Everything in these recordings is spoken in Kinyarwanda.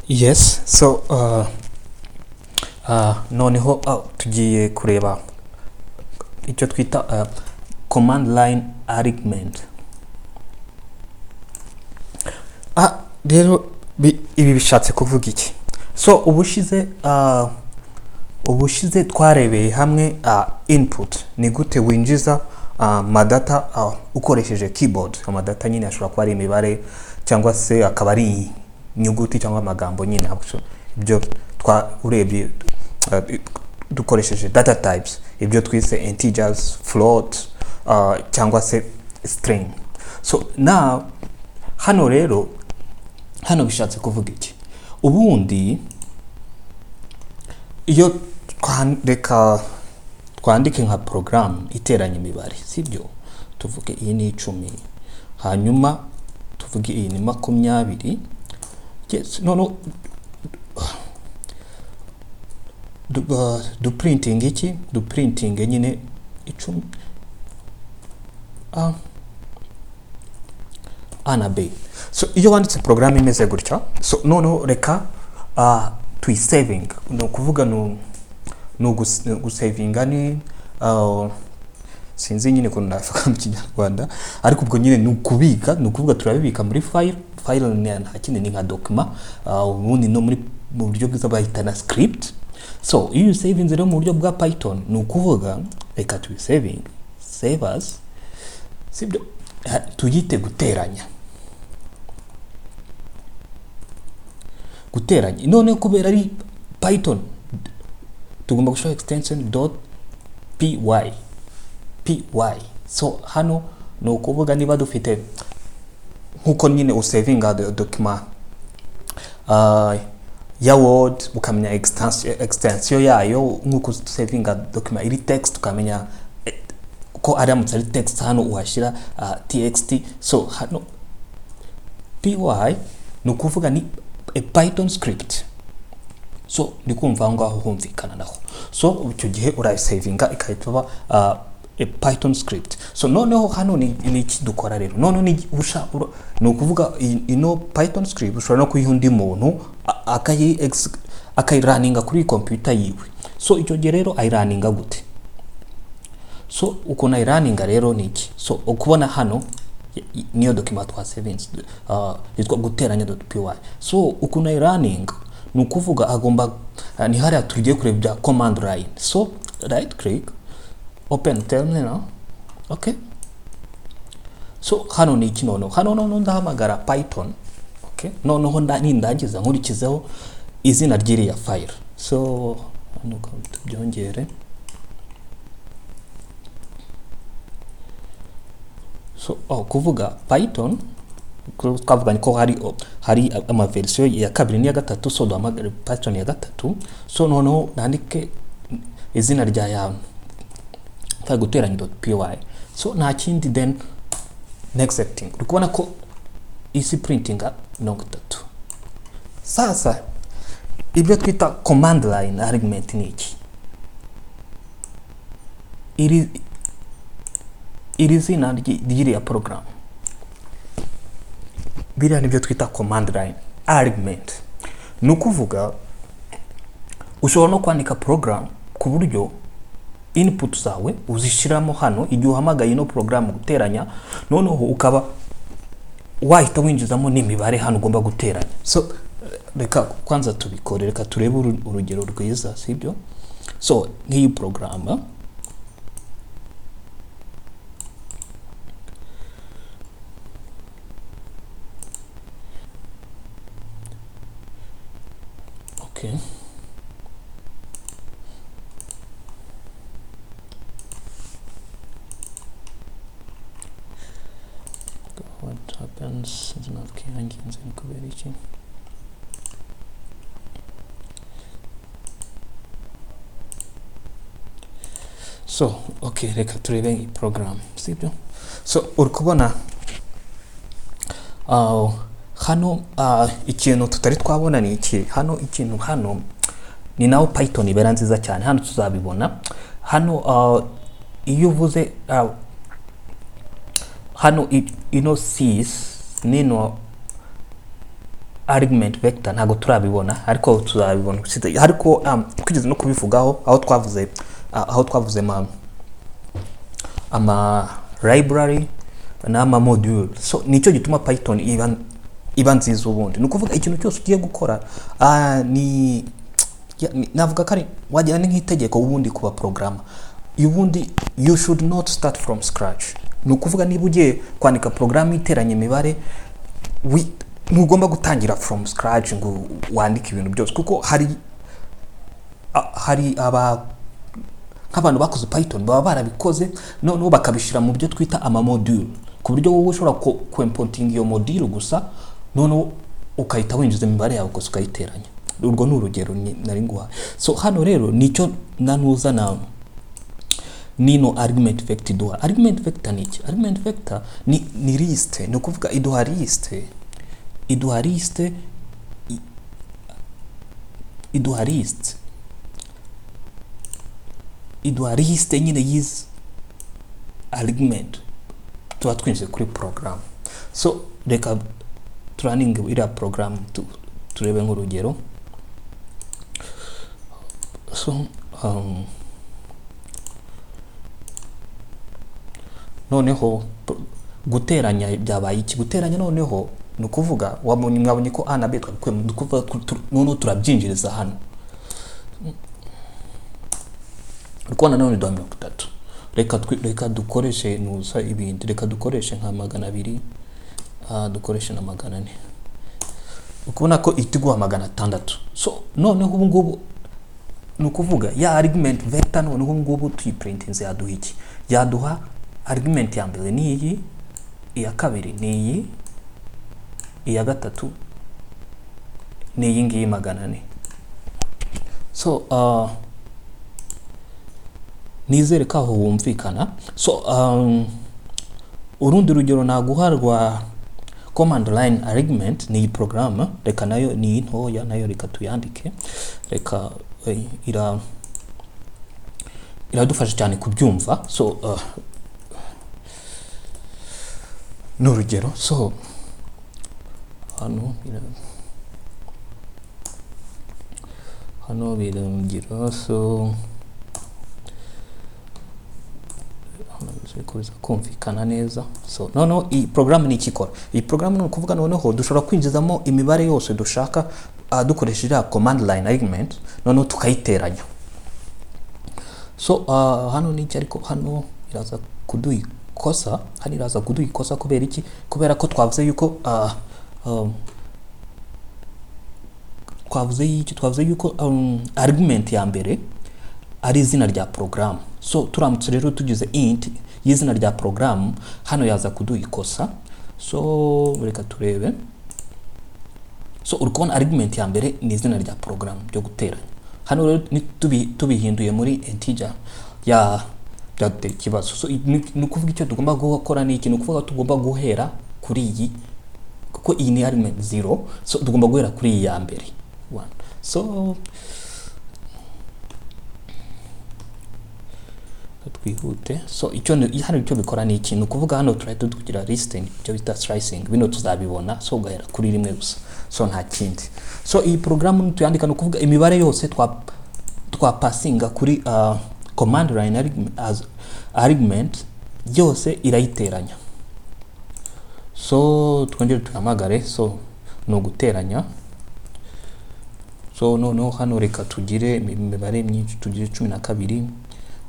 Yes, so noneho tugiye kureba icyo twita command line argument. Rero ibi bishatse kuvuga iki? So ubushize twarebeye hamwe input ni gute winjiza amadata ukoresheje keyboard. Amadata nyine ashobora kuba ari imibare cyangwa se akaba ari inyuguti cyangwa amagambo nyine, ibyo urebye dukoresheje data types, ibyo twise integers, float, cyangwa se string. So now hano rero, hano bishatse kuvuga iki? Ubundi iyo reka twandike nka program iteranya imibare, sibyo? Tuvuge iyi ni 10, hanyuma tuvuge iyi ni 20. Yes, no, du printing iki? Du printing nyine 10 A na B. So iyo wanditse program imeze gutya, so noneho reka tuyisaving. Ni ukuvuga ni gusavinga ni sinzi nyine ukuntu navuga mu Kinyarwanda, ariko ubwo nyine ni ukubika, ni ukuvuga turabibika muri file. File ni nta kindi, ni nka document, ubundi no muri mu buryo bwiza bayita na script. So iyo usavinze rero mu buryo bwa Python, ni ukuvuga reka tuyisaving, save as, sibyo? Tuyite guteranya. Guteranya. None kubera ari Python tugomba gushaka extension dot py, py. So hano ni ukuvuga niba dufite nkuko nyine usavinga document ya Word ukamenya extension yayo, nkuko usavinga document iri text ukamenya ko aramutse ari text hano uhashyira txt. So hano py ni ukuvuga ni a Python script. So ndi kumva aho ngaho humvikana naho. So icyo gihe urayisavinga ikahita iba a Python script. So noneho hano ni iki dukora rero? Noneho ni ukuvuga ino Python script ushobora no kuyiha undi muntu akayiraninga kuri computer yiwe. So icyo gihe rero ayiraninga gute? So ukuntu ayiraninga rero ni iki? So ukubona hano niyo document twa savings yitwa guteranya dot py. So ukuntu ayiraninga ni ukuvuga agomba ni hariya tugiye kureba bya command line. So right click, open terminal. Okay, so hano ni iki noneho? Hano noneho ndahamagara Python. Okay, noneho nindangiza nkurikizeho izina ry'iriya file. So hano tubyongere. So kuvuga Python twavuganye ko hari amaverisiyo ya 2 n'iya 3. So duhamagare Python ya 3. So noneho nandike izina rya ya guteranya dot py. So nta kindi, then next setting. Uri kubona ko isi printing 30. Sasa ibyo twita command line argument ni iki? Iri zina ry'iriya program, biriya nibyo twita command line argument. Ni ukuvuga ushobora no kwandika program ku buryo input zawe uzishyiramo hano igihe uhamagaye ino program guteranya, noneho ukaba wahita winjizamo n'imibare hano ugomba guteranya. So reka kwanza tubikore, reka turebe urugero rwiza, sibyo? So nk'iyi program okay, what happens is not kubera iki? So okay, reka turebe iyi program, sibyo? So uri kubona hano ikintu tutari twabona ni iki? Hano ikintu hano ni naho Python ibera nziza cyane, hano tuzabibona. Hano iyo uvuze hano ino sys nino Argument vector ntabwo turabibona, ariko tuzabibona. Ariko twigeze no kubivugaho aho twavuze ama library n'ama module. So nicyo gituma Python iba nziza. Ubundi ni ukuvuga ikintu cyose ugiye gukora, ni navuga ko ari wagira ni nk'itegeko ubundi kuba programmer. Ubundi you should not start from scratch. Ni ukuvuga niba ugiye kwandika porogaramu iteranya imibare, ntugomba gutangira from scratch ngo wandike ibintu byose, kuko hari aba nk'abantu bakoze Python baba barabikoze, noneho bakabishyira mu byo twita ama module, ku buryo wowe ushobora ku importinga iyo module gusa, noneho ukahita winjiza imibare yawe gusa ukayiteranya. Urwo ni urugero nari nguhaye. So hano rero nicyo nanuza na nino argument vector iduha. Argument vector ni iki? Argument vector ni list. Ni ukuvuga iduha list nyine y'izi argument tuba twinjiye kuri program. So reka turaninge iriya program, turebe nk'urugero. So noneho guteranya byabaye iki? Guteranya noneho ni ukuvuga wabonye, mwabonye ko a na b twabikuye, ni ukuvuga noneho turabyinjiriza hano. Uri kubona none duha 30. Reka dukoreshe nusa ibindi, reka dukoreshe nka 200, dukoreshe na 400. Ukubona ko ihita iguha 600. So noneho ubu ngubu ni ukuvuga ya argument vector, noneho ubu ngubu tuyiprintinze yaduha iki? Yaduha argument ya mbere ni iyi, iya kabiri ni iyi, iya gatatu ni iyi ngiyi 400. So nizere ko aho wumvikana. So urundi rugero naguha rwa command line argument ni iyi porogaramu. Reka nayo ni ntoya, nayo reka tuyandike. Reka iradufasha cyane kubyumva. So ni urugero. So hano biragira, so hano biza kumvikana neza. So noneho iyi porogaramu ni iki ikora? Iyi porogaramu ni ukuvuga noneho dushobora kwinjizamo imibare yose dushaka, dukoresheje iriya command line argument, noneho tukayiteranya. So hano ni iki? Ariko hano iraza kuduha ikosa. Hano iraza kuduha ikosa kubera iki? Kubera ko twavuze yuko twavuze iki? Twavuze yuko argument ya mbere ari izina rya porogaramu. So turamutse rero tugize int y'izina rya porogaramu, hano yaza kuduha ikosa. So reka turebe. So uri kubona argument ya mbere ni izina rya porogaramu ryo guteranya. Hano rero tubihinduye muri integer ya byadutera ikibazo. So ni ukuvuga icyo tugomba gukora ni iki? Ni ukuvuga tugomba guhera kuri iyi, kuko iyi ni argument 0. So tugomba guhera kuri iyi ya mbere 1. So twihute. So icyo hano icyo bikora ni iki? Ni ukuvuga hano turahita tugira listing, icyo bita slicing, bino tuzabibona. So ugahera kuri rimwe gusa, so nta kindi. So iyi porogaramu nituyandika, ni ukuvuga imibare yose twapasinga kuri command line as argument yose irayiteranya. So twongere tuhamagare. So ni uguteranya. So noneho hano reka tugire imibare myinshi, tugire 12,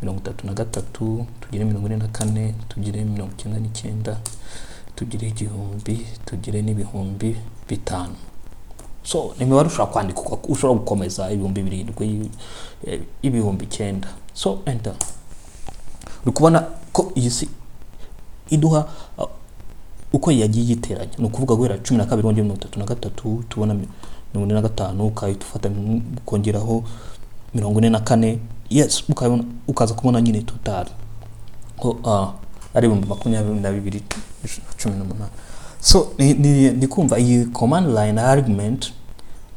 33, tugire 44, tugire 99, tugire 1000, tugire n'5000. So ni imibare ushobora kwandika, ushobora gukomeza 7000, 9000. So enter. Uri kubona ko iyi si iduha uko yagiye yiteranya. Ni ukuvuga guhera 12 wongera 33 tubona 45, ukahita ufata ukongeraho 44, yes, ukabona, ukaza kubona nyine total ko ari 22,018. So ni kumva iyi command line argument,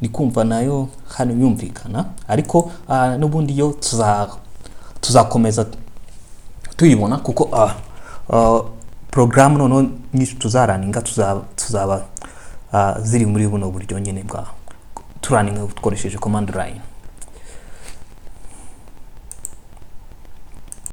ni kumva nayo hano yumvikana. Ariko n'ubundi yo tuzakomeza tuyibona, kuko porogaramu noneho nyinshi tuzaraninga tuzaba ziri muri buno buryo nyine bwa turunninga dukoresheje command line.